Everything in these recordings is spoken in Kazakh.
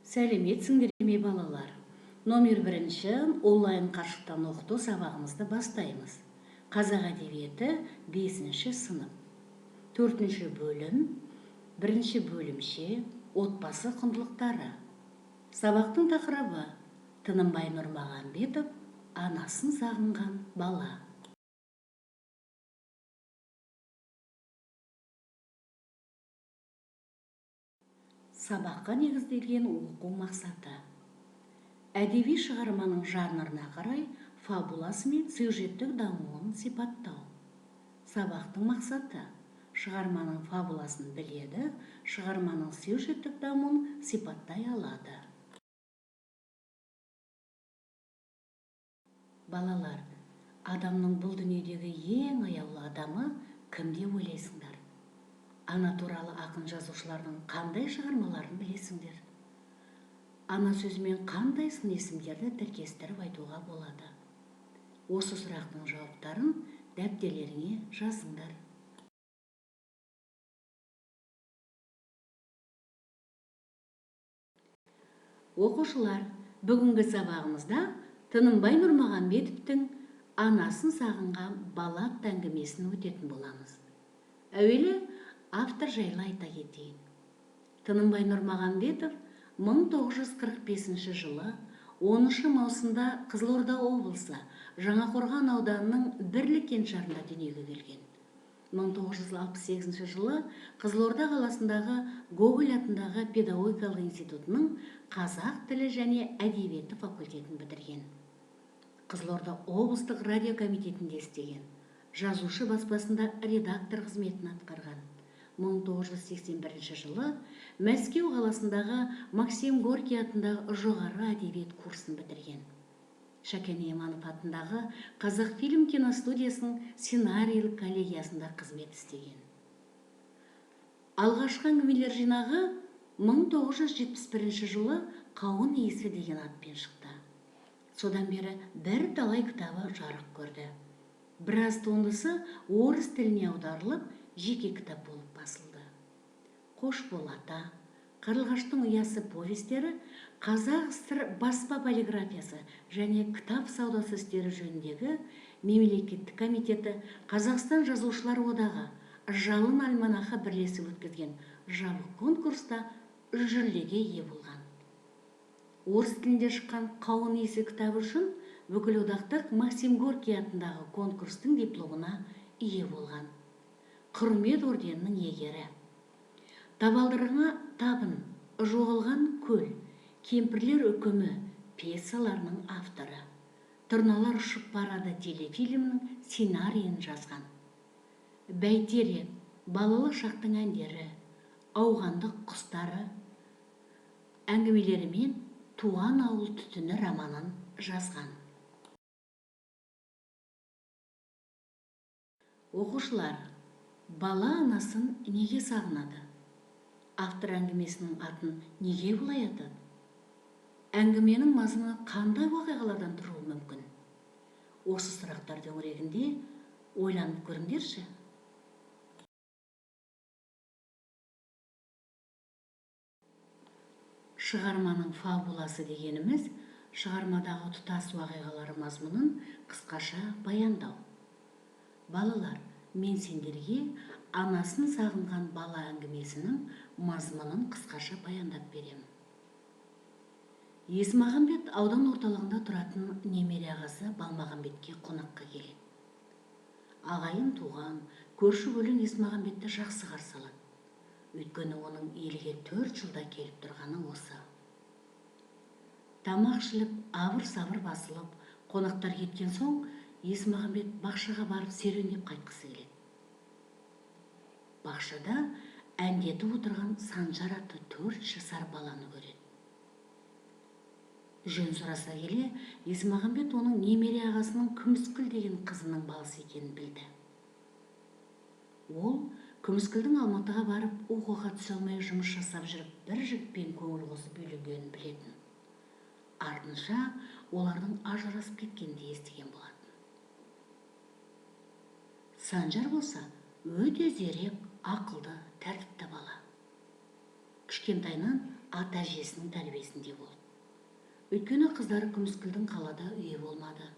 Сәлеметсіңдер ме, балалар? Номер бірінші онлайн қашықтан оқыту сабағымызды бастаймыз. Қазақ әдебиеті, бесінші сынып, төртінші бөлім, бірінші бөлімше, отбасы құндылықтары. Сабақтың тақырыбы: Тынымбай Нұрмағамбетов, «Анасын сағынған бала». Сабаққа негізделген оқу мақсаты: әдеби шығарманың жанрына қарай фабуласы мен сюжеттік дамуын сипаттау. Сабақтың мақсаты: шығарманың фабуласын біледі, шығарманың сюжеттік дамуын сипаттай алады. Балалар, адамның бұл дүниедегі ең аяулы адамы кім деп ойлайсыңдар? Ана туралы ақын жазушылардың қандай шығармаларын білесіңдер? Ана сөзімен қандай сын есімдерді тіркестіріп айтуға болады? Осы сұрақтың жауаптарын дәптерлеріңе жазыңдар. Оқушылар, бүгінгі сабағымызда Тынымбай Нұрмағамбетовтің «Анасын сағынған бала» атты әңгімесін өтетін боламыз. Әуелі автор жайлы айта кетейін. Тынымбай Нұрмағамбетов 1945 жылы 10 маусымда Қызылорда облысы Жаңақорған ауданының Бірлік кеңшарында дүниеге келген. 1968 жылы Қызылорда қаласындағы Гоголь атындағы педагогикалық институтының қазақ тілі және әдебиеті факультетін бітірген. Қызылорда облыстық радио комитетінде істеген, «Жазушы» баспасында редактор қызметін атқарған. 1981 жылы Мәскеу қаласындағы Максим Горький атындағы жоғары әдебиет курсын бітірген. Шәкен Айманов атындағы «Қазақфильм» киностудиясының сценарийлік коллегиясында қызмет істеген. Алғашқы әңгімелер жинағы 1971 жылы «Қауын иісі» деген атпен шықты. Содан бері бірталай кітабы жарық көрді. Біраз туындысы орыс тіліне аударылып, жеке кітап болып басылды. «Қош бол, ата», «Қарлығаштың ұясы» повестері Қазақ ССР баспа полиграфиясы және кітап саудасы істері жөніндегі мемлекеттік комитеті, Қазақстан Жазушылар одағы, «Жалын» альманахы бірлесіп өткізген жабық конкурста жүлдеге ие болған. Орыс тілінде шыққан «Қауын иісі» кітабы үшін бүкілодақтық Максим Горький атындағы конкурстың дипломына ие болған. Құрмет орденінің иегері. «Табалдырығыңа табын», «Жоғалған көл», «Кемпірлер үкімі» пьесаларының авторы. «Тырналар ұшып барады» телефильмінің сценарийін жазған. «Бәйтерек», «Балалық шақтың әндері», «Ауғандық құстары» әңгімелері мен «Туған ауыл түтіні» романын жазған. Оқушылар, бала анасын неге сағынады? Автор әңгімесінің атын неге бұлай атады? Әңгіменің мазмұны қандай оқиғалардан тұруы мүмкін? Осы сұрақтар төңірегінде ойланып көріңдерші. Шығарманың фабуласы дегеніміз – шығармадағы тұтас уақиғалар мазмұнын қысқаша баяндау. Балалар, мен сендерге «Анасын сағынған бала» әңгімесінің мазмұнын қысқаша баяндап беремін. Есмағамбет аудан орталығында тұратын немере ағасы Балмағамбетке қонаққа келеді. Ағайын туған, көрші көлең Есмағамбетті жақсы қарсы алады, өйткені оның елге 4 жылда келіп тұрғаны осы. Тамақ ішіліп, абыр сабыр басылып, қонақтар кеткен соң, Есмағамбет бақшаға барып серуендеп қайтқысы келеді. Бақшада әндетіп отырған Санжар атты 4 жасар баланы көреді. Жөн сұраса келе, Есмағамбет оның немере ағасының Күміскүл деген қызының баласы екенін білді. Ол Күміскүлдің Алматыға барып оқуға түсе алмай, жұмыс жасап жүріп, бір жігітпен көңіл қосып үйленгенін білетін. Артынша олардың ажырасып кеткенін де естіген болатын. Санжар болса, өте зерек, ақылды, тәртіпті бала. Кішкентайынан ата-әжесінің тәрбиесінде болды. Өйткені қыздары Күміскүлдің қалада үйі болмады,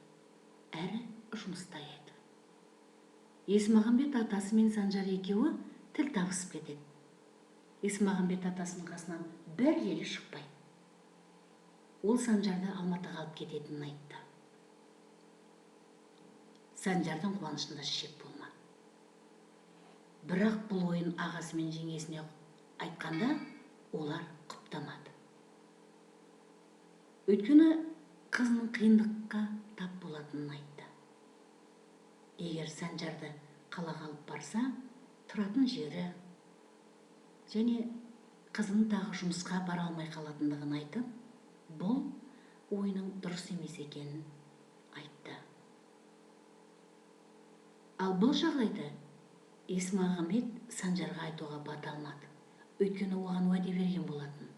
әрі жұмыста еді. Есмағамбет атасы мен Санжар екеуі тіл табысып кетеді. Есмағамбет атасының қасынан бір елі шықпайды. Ол Санжарды Алматыға алып кететінін айтты. Санжардың қуанышында шек болмады. Бірақ бұл ойын ағасы мен жеңгесіне айтқанда олар құптамады. Өйткені қызының қиындыққа тап болатынын айтты. Егер Санжарды қалаға алып барса, тұратын жері және қызының тағы жұмысқа бара алмай қалатындығын айтып, бұл ойының дұрыс емес екенін айтты. Ал бұл жағдайды Есмағамбет Санжарға айтуға бата алмады. Өйткені оған уәде берген болатын.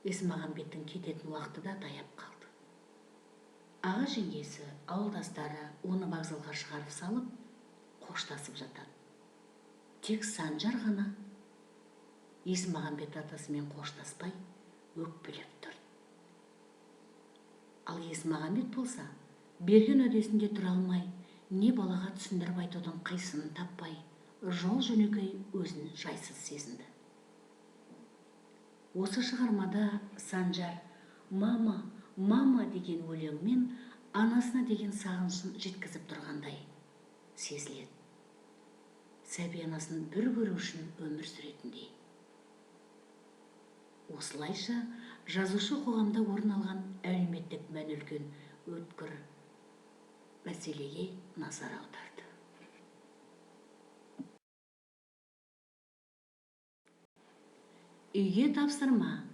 Есмағамбеттің кететін уақыты да таяп қалды. Аға жеңгесі, ауылдастары оны вокзалға шығарып салып, қоштасып жатады. Тек Санжар ғана Есмағамбет атасымен қоштаспай өкпелеп тұрды. Ал Есмағамбет болса, берген уәдесінде тұра алмай, не балаға түсіндіріп айтудың қисынын таппай, жол жөнекей өзін жайсыз сезінді. Осы шығармада Санжар «Мама, мама» деген өлеңмен анасына деген сағынышын жеткізіп тұрғандай сезіледі. Сәби анасын бір көру үшін өмір сүретіндей. Осылайша жазушы қоғамда орын алған әлеуметтік мәні үлкен өткір мәселеге назар аударды. Үйге тапсырма.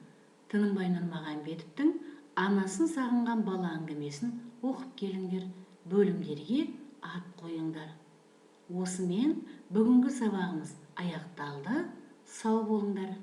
Тынымбай Нұрмағамбетовтің анасын сағынған бала әңгімесін оқып келіңдер, бөлімдерге ат қойыңдар. Осымен бүгінгі сабағымыз аяқталды. Сау болыңдар.